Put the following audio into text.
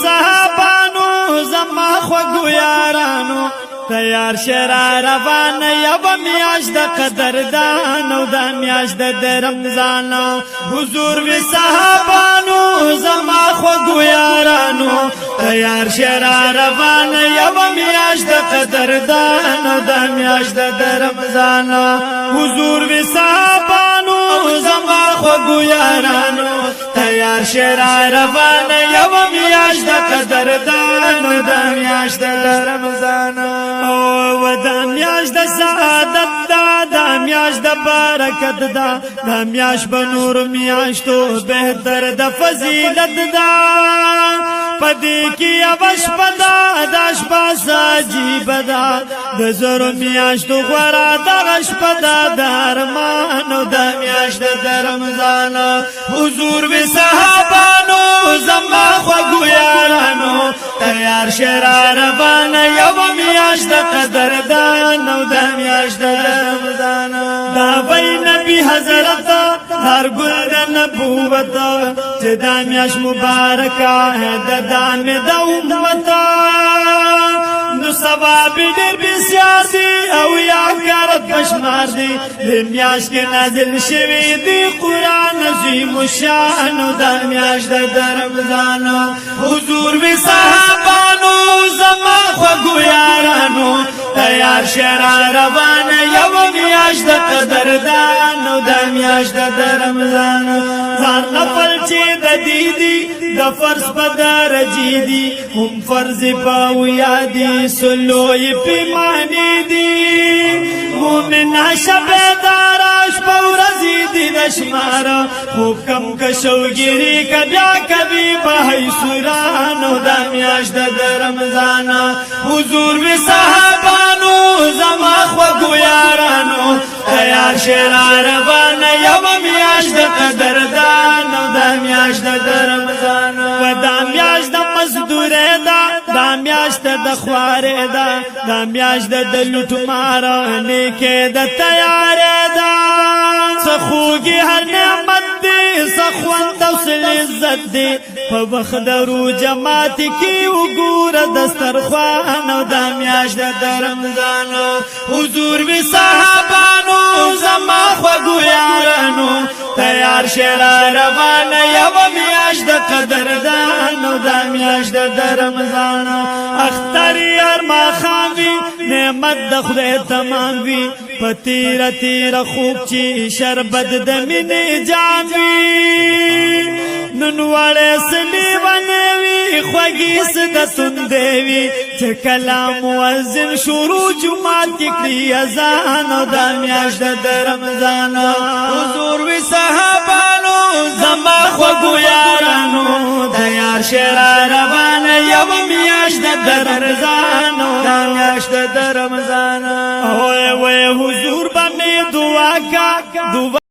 صحابانو، زما خوږو یارانو، تیار شرا روان، یو میاش د قدردان او د میاش د رمضان. حضور وی صحابانو، زما خوږو یارانو، تیار شرا روان، یو میاش د قدردان او د میاش د رمضان. حضور وی صحابانو، زما خوږو یارانو، تیار شرا روان، یو میاش د قدردان او د میاش د رمضان. او د میاش د سعادت دا، د میاش د برکت دا، د میاش به نور میاشتو بهتر د فضیلت دا. پدې کې یو شپه دا، د شپه عجیب دا، د زرو میاشتو غوړه د شپه دا، د ارمان او د میاش د رمضان. حضور وی صحابانو، زما خوږو یارانو، تیار شرا روان، یو میاش د قدردان او د میاش د رمضان. دا وی نبی حضرت، هر ګل د نبوت، چې دا میاش مبارکه د دام د امت، نو ثواب ډېر بسیار دی او یا کرت بشمار دی. د میاش کې نازل شوی دی قران عظیم شان، د میاش د رمضان. حضور وی صحابانو، زما خوږو یارانو، تیار شرا روان، یو میاش د قدردان او د میاش د رمضان. ځان نفل چې د دی دی د فرض په درجه دي، هم فرض په یادي سلوی پیمانی دي. مومن شبه داراش په ورځې دي د شمار، خوب کم کشوګيري کبیا کبي په سورانو، د میاش د رمضان. حضور وی صحابانو، زما خوږو یارانو، تیار شرا روان، یو میاش د قدردان او د میاش د رمضان. و دا میاش د مزدور دا، دا میاش د خواره دا، دا میاش د لوټ مار نیکه د تیار دا. سخوږي هر نعمت دی، سخوند او لذت دی، په وخت درو جماعت کې وګوره دسترخوان او د میاش د رمضان. حضور وی صحابانو، زما خوږو یارانو، تیار شرا روان، یو میاش د قدردان او د میاش د رمضان. اختر یار ما خامي، نعمت د خدای تمام وی، په تیر تیر خوب چی شربت د مینې جام وی. نن وړه سلی ونوي، خوږی صد تندې وی، چې کلام مؤذن شروع جمعات کې کړي اذان او د میاش د رمضان. حضور وی صحابانو، زما خوږو یارانو، تیار شرا روان، یو میاش د رمضان. د میاش د رمضان. اوه وې حضور به می دعا کا دعا.